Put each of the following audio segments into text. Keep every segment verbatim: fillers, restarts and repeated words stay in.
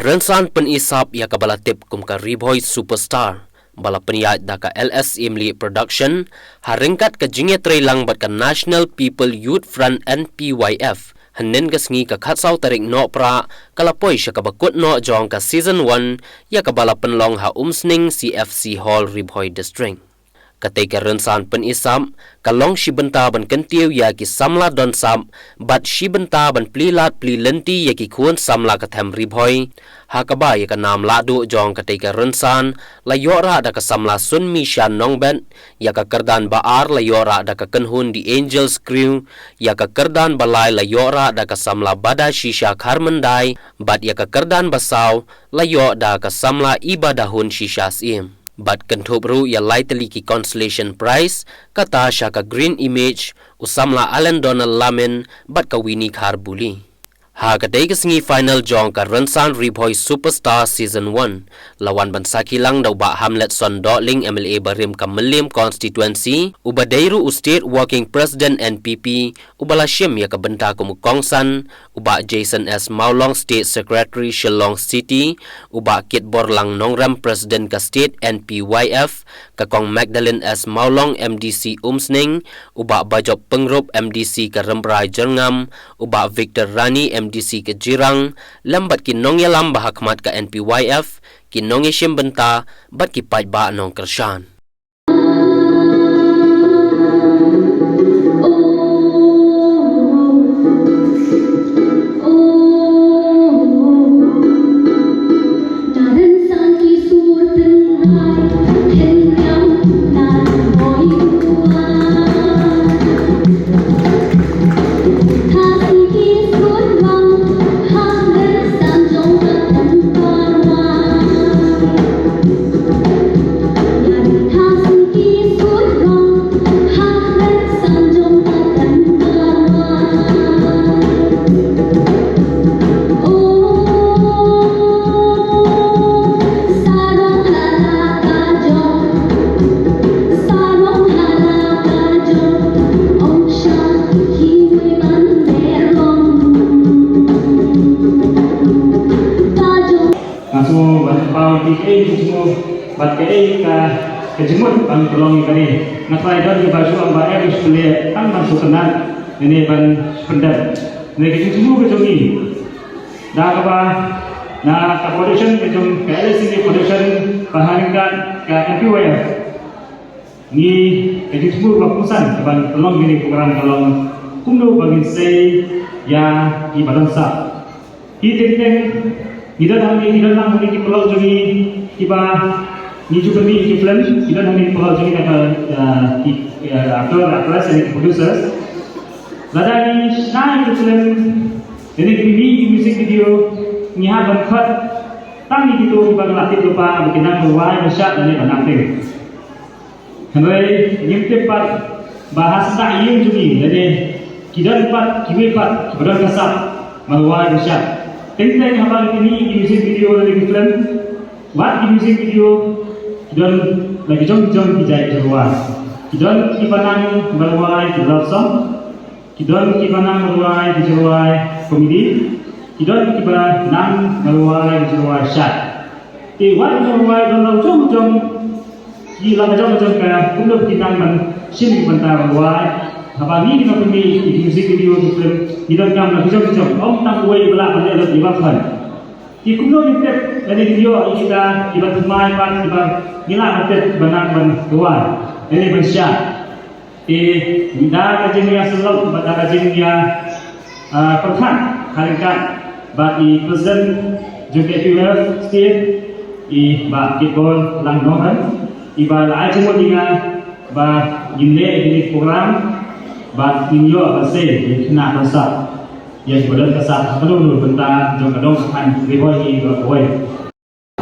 Rynsan pyni sap ïa kaba la tip kum ka Ri Bhoi Superstar, ba la pynïaid da ka L S Imli Production, ha ryngkat ka jingïatreilang bad ka National People Youth Front, N P Y F, hynnin ka sngi ka khatsaw tarik Nohprah, ka la poi sha kaba kut noh jong ka season one, ïa kaba la pynlong ha Umsning C F C Hall, Ri Bhoi District. Katei ka rynsan pyni sap, ka long shi bynta ban kyntiew ïa ki samla don sap, bad shi bynta ban plie lad plie lynti ïa ki khun samla ka them Ri Bhoi. Ha kaba ïa ka nam lahduh jong katei ka rynsan, la ïoh rah da ka samla Sunmi Shan Nongbet, ïa ka kyrdan ba ar la ïoh rah da ka kynhun The Angels Crew, ïa ka kyrdan ba lai la ïoh rah da ka samla Bada Shisha Kharmyndai, bad ïa ka kyrdan ba saw, la ïoh da ka samla Iba Dahun Shisha Syiem. Bad kynthup ruh ïa lai tylli ki consolation prize, kata sha ka Green Image, u samla Allen Donald Lamin, bad ka Winnie Kharbuli. Ha katei ka sngi final jong ka rynsan Ri Bhoi Superstar Season one, la wan ban sakhi lang da u Bah Hamletson Dohling, M L A barim ka Mylliem Constituency, uba dei ruh u State Working President N P P, uba la shim ïa ka bynta kum u kongsan, u Bah Jason S Mawlong, State Secretary Shillong City, u Bah Kitborlang Nongrem, President ka State N P Y F, ka Kong Magdalene S Mawlong, M D C Umsning, u Bah Bajop Pyngrope, M D C ka Rambrai Jyrngam, u Bah Victor Rani, M D C ka Jirang, lem bad ki nongïalam ba ha khmat ka N P Y F, ki nongïashim bynta, bad ki paidbah nongkyrshan. Nga sngewbha ban kynmaw ïa ki, eh, ki jingmut bad kaei ka, ka jingmut ban pynlong ïa kane. Nga tharai don kiba shu ong ba em shu leh tang ban sngewtynnat ne ban pyndep. Ne ka jingthmu ka jong ngi da kaba na ka production ka jong ka L S C production ba ha ryngkat ka N P Y F. Ngi ka jingthmu ba kongsan kaban pynlong kine ki program ka long kumno ba ngin sei ïa ki ba don sap. Ki teng teng ngi don hangne, ngi don lang hangne ki paralok jong ngi kiba ngi ju pynmih ïa ki film, ngi don hangne ki paralok jong ngi, kata, ah, ki, ah, actor, actress, ki producers. Lada ngi shna ïa ki film, lane ngi pynmih ïa ki music video, ngi hap ban khot tang ïa kito kiba ngi la tip lypa ba ki nang marwei marshad lane ba nang teng. Hynrei ngim tip pat ba ha sdang ïing jong ngi lane ki don pat kiwei pat kiba don ka sap marwei marshad. Teng teng haba ngi pynmih ïa ki music video lane ki film, wat ki music video, ki don la ki jong ki jong ki jait jingrwai. Ki don kiba nang marwei ki love song, ki don kiba nang marwei ki jingrwai comedy, ki don kiba nang marwei ki jingrwai shad. Te wat ki jingrwai don la jong jong ki la jong jong ka kumno ki nang ban shim ki bynta marwei. Haba ngi ngi nang pynmih ki music video ki film, ngi donkam la ki jong ki jong, ym tang uwei ba lah ban leh lut ïa ba khlaiñ. Te kumno ngin tip lane ngin ïoh ïa kita kiba thymmai pat kiba ngi lah ban tip ba nang ban rwai lane ban shad. Te da ka jingïasyllok bad da ka jingïa, ah, pyrkhat ha ryngkat bad i President jong ka N P Y F State, i Bah Kitborlang Nongrem, iba la ai jingmut ïa nga ba ngin leh ïa kine ki program bad ngin ïoh ban sei ïa ki khynnah nongshad, ïa kiba don ka sap ha kano kano ka bynta jong ka dong ka thaiñ Ri Bhoi hi baroh kawei.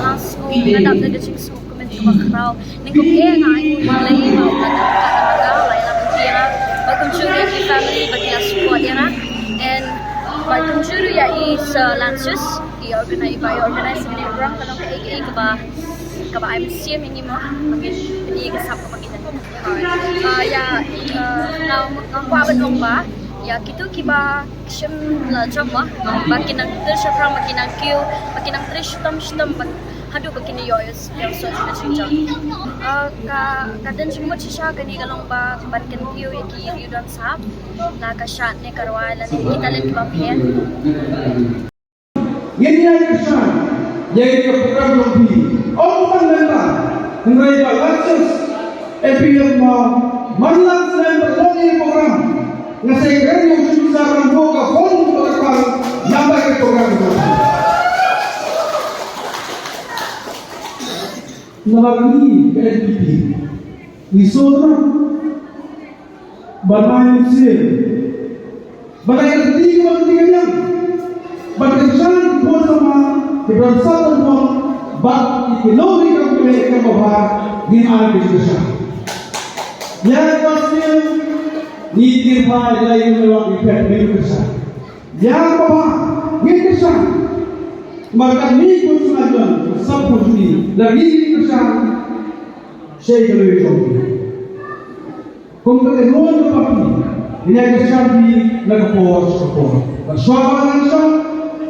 Nga sngew, nga dap da ka jingsngewkmen kaba khraw. Nyngkong eh nga ai nguh ïa U Blei ba u la don ryngkat bad nga, u la ïalam lynti ïa nga. Bad kumjuh ïa ki family ba ki la support ïa nga. And bad kumjuh ruh ïa i Sir Lansus, i organi-, ba i organize ïa kane ka program, ka long kaei kaei kaba, kaba ai mynsiem ïa ngi mo, ba ngin pyni ka sap kaba ngi don. Ah, ïa, ah, nga, nga kwah ban ong ba Ïa kito kiba shim la jong ma ba ki nang trei shaphrang, ba ki nang kiew, ba ki nang trei shitom shitom ba haduh ba kin ïoh ïa u soh jong ka jingjop. Ah, ka ka dang jingmut shisha kane ka long ba ban kyntiew ïa ki riew don sap la ka shad ne ka rwai lane ki talent kiba pher. Ngin ïai kyrshan ïa ka program jong phi. Ym tang mynta, hynrei ba la shu M P ïa ma man la snem ba long ïa ka program. Nga sa kren ïa u Symsar Nongbuh ka phone ba ka pang namar ka program jong phi. Namar ngi ka N P P ngi sngewthuh ba ngi sngewthuh ba ngi ka lynti ka lynti ka biang ba ka jingkyrshan ka khun samla ka don sa tang ba ki ki nongri kam ki leh kam ba bha ngin ai ka jingkyrshan. Ïa ka sngewthuh ngi kyrpad ïa la ïa ngi la ngi phet ngi kyrshan. Ïa ka bha ngi kyrshan. Ba ka ni khun samla jong sap khun jong ngi la ngi kyrshan. Shei ka lei jong phi. Kum ka lei ruh ka party, ngin ïa kyrshan phi na ka por sha ka por. Bad shuwa ba ngan shong,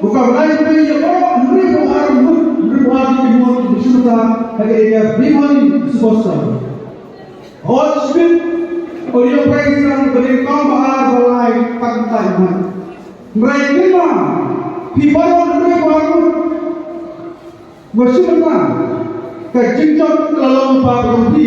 ko ka bnai phi ïa baroh hynriew phew ar ngut, hynriew phew ar ngut ki mut ki shim bynta ha ka area Ri Bhoi Super Star. Hot Smith, ko ïa prize nang ba dei kong ba ar ba lai tang tai man. Hynrei kynmaw phi baroh hynriew phew ar ngut. Ba shu mynta ka jingjop ka la long ba ka phi.